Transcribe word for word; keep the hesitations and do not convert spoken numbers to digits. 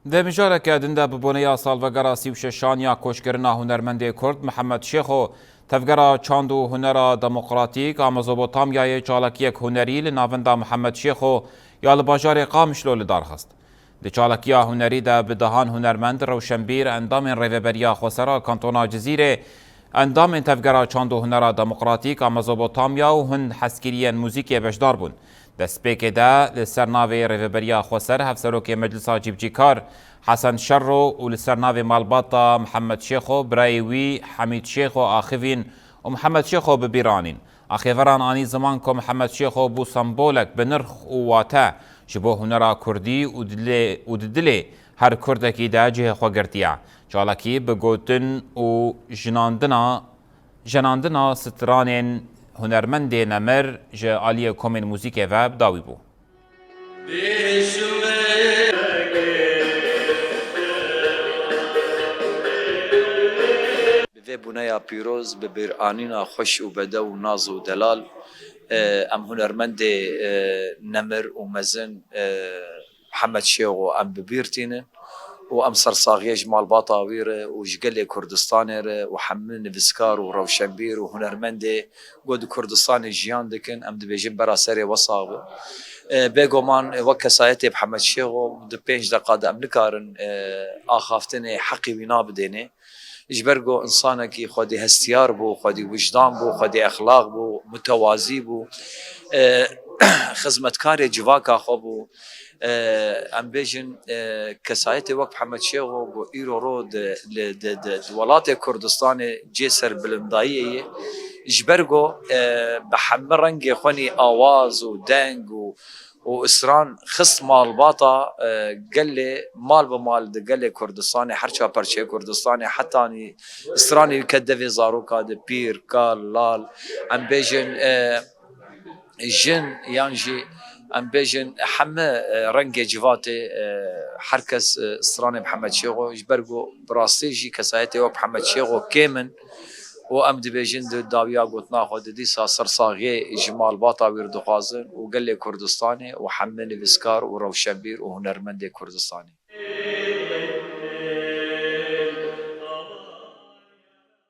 Di mijareke din de bi boneya salvegera sî û şeşan ya koçkirina hunermendê Kurd Mihemed Şêxo, tevgera çand û hunera demokratîk a Mezopotamyayê çalakiyek hunerî li navenda Mihemed Şêxo ya li bajarê Qamişlo li dar xist. Di çalakiya hunerî de bi dehan hunermend, rewşenbîr, endamên Rêveberiya Xweser a Kantona Cizîrê, endamên Tevgera Çand û Hunera Demokratîk a Mezopotamya û hin hezkiriyên muzîkê beşdar bûn. Destpêkê de li ser navê Rêveberiya Xweser Hevserokê Meclisa Cîbicîkar Hesen Şerro û li ser navê malbata Mihemed Şêxo birayê wî Hemîd Şêxo axivîn û Mihemed Şêxo bi bîr anîn. Axêveran anî ziman ku Mihemed Şêxo bû sembolek bi nirx û wate ji bo hunera kurdî û dilê, û di dilê her kurdekî de cihê xwe girtiye. Çalakî bi gotin û jinandina, jenandina stranên hunermendê nemir ji aliyê komên muzîkê ve bi dawî bû. Bi vê boneya pîroz, bi bîranîna xweş û bedew û naz û delal, e, em hunermendê, e, nemir û mezin, e, Mihemed Şêxo em bi bîr tînin û em sersaxiyê ji malbata wî re û ji gelê Kurdistanê re û hemû nivîskar û rewşenbîr û hunermendê ku di Kurdistanê jiyan dikin, em dibêjin bera serê we sax be. E, bêguman, e, wek kesayetê Mihemed Şêxo di pênc deqa de em nikarin, e, axaftinê heqê wî nabidênê. Ji ber ku însanekî xwedî hestiyar bû, xwedî wijdan bû, xwedî exlaq bû, mutewazî bû, e, xizmetkarê civaka xwe bû. E, em bêjin, e, kesayetê wek Mihemed Şêxo ku îro ro di, li, di, di, di welatê Kurdistanê cê serbilindayiyê ye. Ji ber ku, e, bi hemî rengê xwenî awaz û deng û û stran xist malbata, e, gelê, mal bi mal di gelê Kurdistanê, her ça perçeyê Kurdistanê, hetanî stranê wî ket devê zaroka de, pîr, kal, lal, em bêjin, e, jin, yan jî em bêjin heme, e, rengê civatê, e, her kes, e, stranê Mihemed Şêxo, ji ber ku bi rastî jî kesayetê wek Mihemed Şêxo kêm in. û em dibêjin di dawiya gotina xwe de dîsa sersaxiyê ji malbata wî re dixwazin û gelê Kurdistanê û hemî nivîskar û rewşenbîr û hunermendê Kurdistanê.